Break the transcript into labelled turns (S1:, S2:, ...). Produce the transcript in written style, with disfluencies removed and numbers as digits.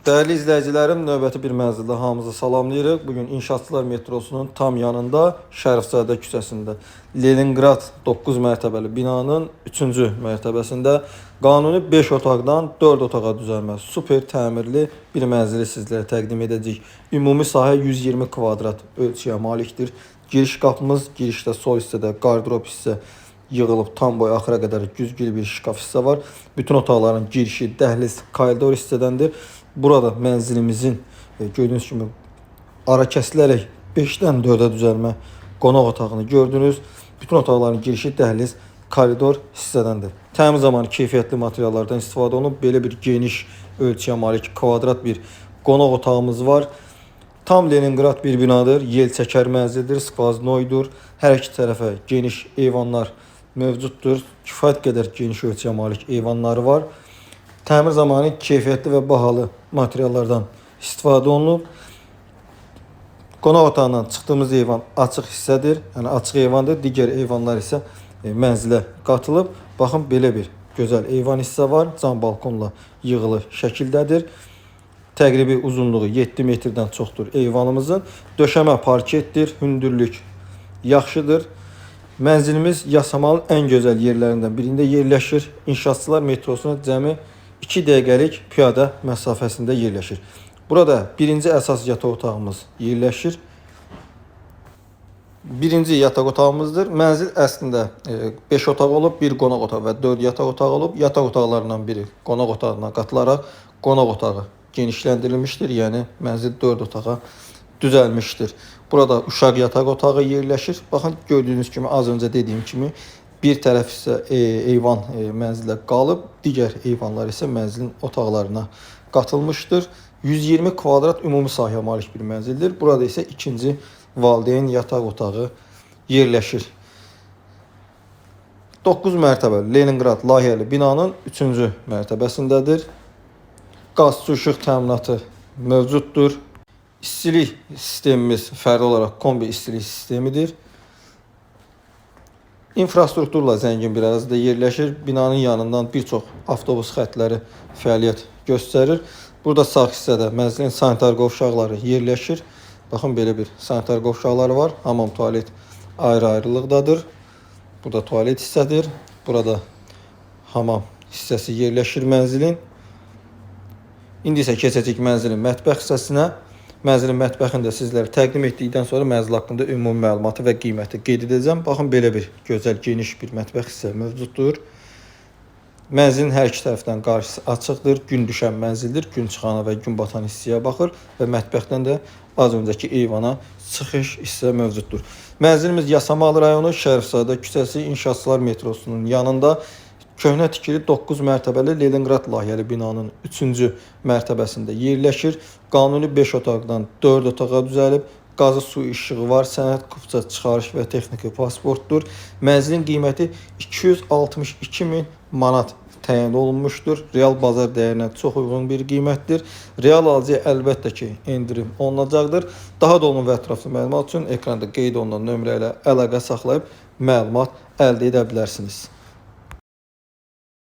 S1: Dəyərli izləyicilərim, növbəti bir mənzildə hamınızı salamlayırıq. Bugün İnşaatçılar metrosunun tam yanında Şərifzadə küçəsində Leninqrad 9 mərtəbəli binanın 3-cü mərtəbəsində qanuni 5 otaqdan 4 otağa düzəlmə super təmirli bir mənzili sizlərə təqdim edəcəyik. Ümumi sahə 120 kvadrat ölçüyə malikdir. Giriş qapımız, girişdə sol hissədə qardırop hissə yığılıb tam boy axıra qədər güzgülü bir şkaf hissə var. Bütün otaqların girişi dəhliz, koridor hissədəndir. Burada mənzilimizin gördüyünüz kimi ara kəsilərək 5-dən 4-ə düzəlmə qonaq otağını gördünüz. Bütün otaqların girişi dəhliz, koridor hissədəndir. Təmir zamanı keyfiyyətli materiallardan istifadə olunub. Belə bir geniş ölçüyə malik kvadrat bir qonaq otağımız var. Tam Leninqrad bir binadır. Yel çəkər mənzildir, skvaznoydur. Hər iki tərəfə geniş eyvanlar mövcuddur. Kifayət qədər geniş ölçüyə malik eyvanları var. Təmir zamanı keyfiyyətli və bahalı materiallardan istifadə olunub. Qonaq otağından çıxdığımız eyvan açıq hissədir. Yəni açıq eyvandır. Digər eyvanlar isə mənzilə qatılıb. Baxın belə bir gözəl eyvan hissə var. Cam balkonla yığılı şəkildədir. Təqribi uzunluğu 7 metrdən çoxdur eyvanımızın. Döşəmə parketdir, hündürlük yaxşıdır. Mənzilimiz Yasamalın ən gözəl yerlərindən birində yerləşir. İnşaatçılar metrosuna cəmi 2 dəqiqəlik piyada məsafəsində yerləşir. Burada birinci əsas yataq otağımız yerləşir. Birinci yataq otağımızdır. Mənzil əslində 5 otaq olub, bir qonaq otağı və 4 yataq otağı olub. Yataq otaqlarından biri qonaq otağına qatılaraq qonaq otağı genişləndirilmişdir. Yəni mənzil 4 otağa düzəlmişdir. Burada uşaq yataq otağı yerləşir. Baxın gördüyünüz kimi az öncə dediyim kimi bir tərəf isə eyvan mənzilə qalıb, digər eyvanlar isə mənzilin otaqlarına qatılmışdır. 120 kvadrat ümumi sahəyə malik bir mənzildir. Burada isə ikinci valideyn yataq otağı yerləşir. 9 mərtəbəli Leninqrad layihəli binanın 3-cü mərtəbəsindədir. Qaz, su, işıq təminatı mövcuddur. İstilik sistemimiz fərdi olaraq kombi istilik sistemidir. İnfrastrukturla zəngin bir ərazidə yerləşir. Binanın yanından bir çox avtobus xəttləri fəaliyyət göstərir. Burada sağ hissədə mənzilin sanitar qovşaqları yerləşir. Baxın belə bir sanitar qovşaqları var. Hamam, tualet ayrı-ayrılıqdadır. Burada tualet hissədir. Burada hamam hissəsi yerləşir mənzilin. İndi isə keçəcək mənzilin mətbəx hissəsinə. Mənzilin mətbəxini də sizlərə təqdim etdikdən sonra mənzil haqqında ümumi məlumatı və qiyməti qeyd edəcəm. Baxın belə bir gözəl, geniş bir mətbəx hissə mövcuddur. Mənzilin hər iki tərəfdən qarşısı açıqdır. Gün düşən mənzildir. Gün çıxana və gün batan hissəyə baxır və mətbəxdən də az öncəki eyvana çıxış hissə mövcuddur. Mənzilimiz Yasamal rayonu Şərifzadə küçəsi İnşaatçılar metrosunun yanında köhnə tikili 9 mərtəbəli Leninqrad layihəli binanın 3-cü mərtəbəsində yerləşir. Qanuni 5 otaqdan 4 otağa düzəlib. Qazı, su, işığı var. Sənəd, kupça, çıxarış və texniki pasportdur. Mənzilin qiyməti 262 min manat təyin olunmuşdur. Real bazar dəyərinə çox uyğun bir qiymətdir. Real alıcıya əlbəttə ki, endirim olunacaqdır. Daha dolğun və ətraflı məlumat üçün ekranda qeyd olunan nömrə ilə əlaqə saxlayıb məlumat əldə edə bilərsiniz.